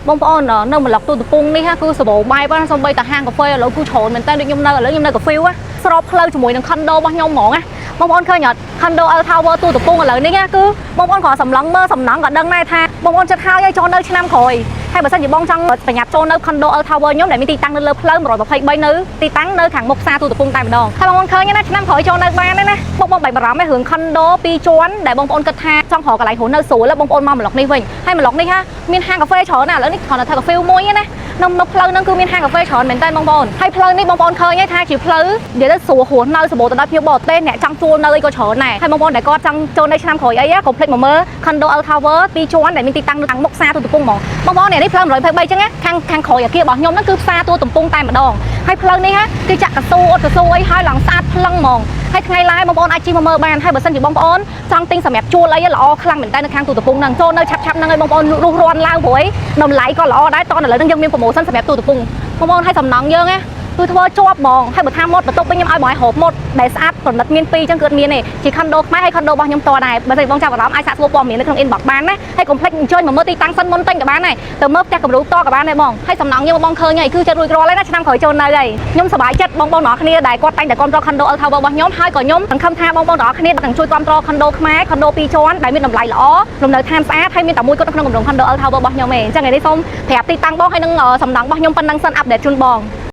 បងប្អូននៅម្លុកទូតពងនេះគឺសម្បូរបែបណាសំបីតាហាងកាហ្វេឥឡូវគឺច្រើនមែនតើដូចខ្ញុំនៅឥឡូវខ្ញុំនៅកាហ្វេស្របផ្លូវជាមួយនឹង condo របស់ខ្ញុំហ្មងណាបងប្អូនឃើញអត់ condo L Tower ទូតពងឥឡូវនេះណាគឺបងប្អូនគ្រាន់សម្លឹងមើលសំណង់ក៏ដឹងដែរថាបងប្អូនចិត្តហើយឲ្យចូលនៅឆ្នាំក្រោយហើយបើសិនជាបងចង់ប្រញាប់ចូលនៅ condo L Tower ខ្ញុំដែលមានទីតាំងនៅលើផ្លូវ123នៅទីតាំងនៅខាងមុខផ្សារទូតពងតែម្ដងហើយបងប្អូនឃើញណាឆ្នាំក្រោយចូលនៅបានណាបងបងបាច់បារម្ភទេរឿង condo ពីរជាន់ដែលបងប្អូនគិតថាចង់រកកន្លែងរស់នៅស្រួលបងប្អូនមកម្លុកនេះវិញហើយម្លុកនេះហាមានហាងកាហ្វេច្រើនណាស់ឥឡូវនេះគ្រាន់តែធ្វើកាហ្វេមួយណានៅនៅផ្លូវហ្នឹងគឺមានហាងកាហ្វេច្រើនមែនតើបងប្អូនហើយផ្លូវនេះបងប្អូនឃើញហើយថាជាផ្លូវនិយាយទៅស្រួលរស់នៅសម្បូរទៅដោយភ្ញៀវបរទេសអ្នកចង់ជួលនៅអីក៏ច្រើនដែរហើយបងប្អូនដែលគាត់ចង់ចូលនៅឆ្នាំក្រោយអីកុំភ្លេចមកមើល condo L Tower ពីរជាន់ដែលមានទីតាំងនៅខាងមុខផ្សារទូកំពង់ហ្មងបងប្អូននេះផ្លូវ123អញ្ចឹងណាខាងខាងក្រោយអាគាររបស់ខ្ញុំហ្នឹងគឺផ្សារទូកំពង់តែម្ដងហើយផ្លូវនេះហាគឺចាក់កស៊ូអត់កស៊ូអីហើយឡើងស្អាតភ្លឹងហ្មងហើយថ្ងៃឡាយបងប្អូនអាចជិះមកមើលបានហើយបើសិនជាបងប្អូនចង់ទិញសម្រាប់ជួលអីល្អខ្លាំងមែនតើនៅខាងទូកំពង់ហ្នឹងចូលនៅឆាប់ឆាប់ហ្នឹងឲ្យបងប្អូនរុះរាន់ឡើងព្រោះអីតម្លៃក៏ល្អដែរតឥឡូវហ្នឹងយើងមាន promotion សម្រាប់ទូកំពង់បងប្អូនឲ្យសំណង់យើងណាគឺធ្វើជាប់ហ្មងហើយបើថាម៉ូតបន្ទប់វិញខ្ញុំឲ្យបងឲ្យរកម៉ូតដែលស្អាតប្រណិតមានពីរអញ្ចឹងគឺអត់មានទេជា condo ខ្មែរហើយ condo របស់ខ្ញុំតដែរបើសិនបងចាប់អារម្មណ៍អាចសាកសួរព័ត៌មាននៅក្នុង inbox បានណាហើយកុំភ្លេចអញ្ជើញមកមើលទីតាំងសិនមុនទិញក៏បានដែរទៅមើលផ្ទះគំរូតក៏បានដែរបងហើយសំណង់យើងបងឃើញហើយគឺចិត្តរួចរាល់ហើយណាឆ្នាំក្រោយចូលនៅហើយខ្ញុំសប្បាយចិត្តបងប្អូនទាំងអស់គ្នាដែលគាត់តែងតែគាំទ្រ condo L Tower របស់ខ្ញុំហើយក៏ខ្ញុំសង្ឃឹមថាបងប្អូនទាំងអស់គ្នានឹងជួយគាំទ្រ condo ខ្មែរ condo ពីរជាន់ដែលមានតម្លៃល្អលំនៅឋានស្អាតហើយមានតែមួយគត់នៅក្នុងគម្រោង condo L Tower របស់ខ្ញុំឯងអញ្ចឹងថ្ងៃនេះសូមប្រាប់ទីតាំងបងហើយនឹងសំណង់របស់ខ្ញុំប៉ុណ្ណឹងសិន update ជូនបង។